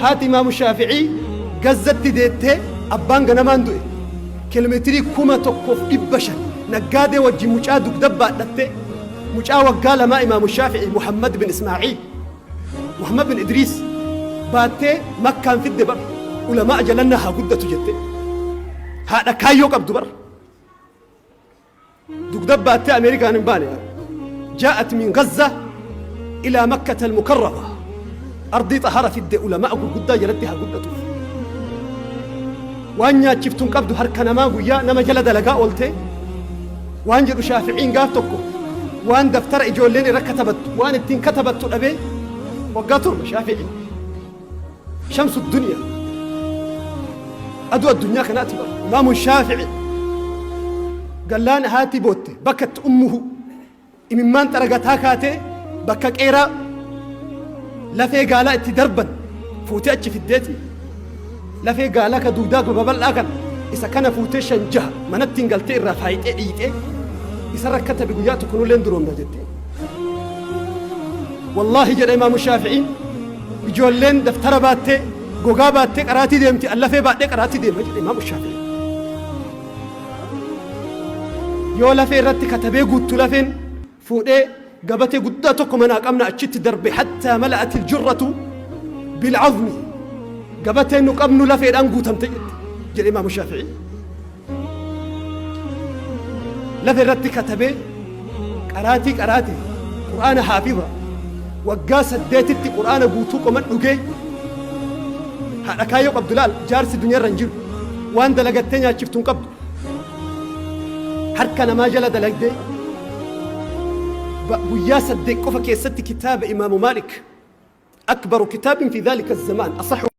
Haati Imaamu Shaafi'ii Gazzatti deettee abbaan ganamaan du'e. Kilomeetirii 1500 naggaadee wajjin mucaa dugda baadhattee mucaa waggaa lamaa Imaamu Shaafi'ii Muhammad bin Ismaa'iil Muhammad bin Idriis baattee Makkaan fidde bar ulamaa jalannaa haa guddatu jettee. Haadha kaayyoo qabdu bar. Dugda baattee Ameerikaan hin baane. Jaa'at min Gazza ilaa Makkata al-Mukarrama. Ardii xahara fidde ulamaa gurguddaa jalatti haa guddatuuf. Waan nyaachiftu hin qabdu harka namaa guyyaa nama jala dalagaa ooltee waan jedhu Shaaficiin gaaf tokko waan daftara ijoolleen irra katabattu waan ittiin katabattu dhabee waggaa 7 Shaaficiin. Shamsu duniyaa. Aduu addunyaa kanaati bar. Imaamu Shaafici. Gallaan haati bootte bakka itti ummuhu imimmaan xaragataa kaatee bakka qeeraa lafee gaalaa itti darban fuutee achi fiddeeti. Lafee gaalaa ka duudaa babal'aa kana isa kana fuutee shan jaha manatti hin galtee irraa faayixee dhiixee isa rakkatabe guyyaa tokko nulleen duroomna jettee. Wallaahi jedha Imaamu Shaafi'iin ijoolleen daftara baattee gogaa baattee qaraatii deemti an lafee baadhee qaraatii deema jedha Imaamu Shaafi'iin. Yoo lafee irratti katabee guuttu lafeen fuudhee gabatee guddaa tokko manaa qabna achitti darbe hattaa mala'ati ljurratu bilcazmi gabateen nu qabnu lafeedhaan guutamte jette jedhe Imaamu Shaafi'iin. Lafa irratti katabee qaraatii qaraate qur'aana haafiza waggaa saddeetitti qur'aana guutuu qoma dhugee haadha kaayyoo qabdu laal jaarsi duniyaa irra hin jiru waan dalagattee nyaachiftu hin qabdu harka namaa jala dalagdee guyyaa 8 qofa keessatti kitaaba imaamu Maalik akbaru kitaabin fi dhaalika zamaan asahu.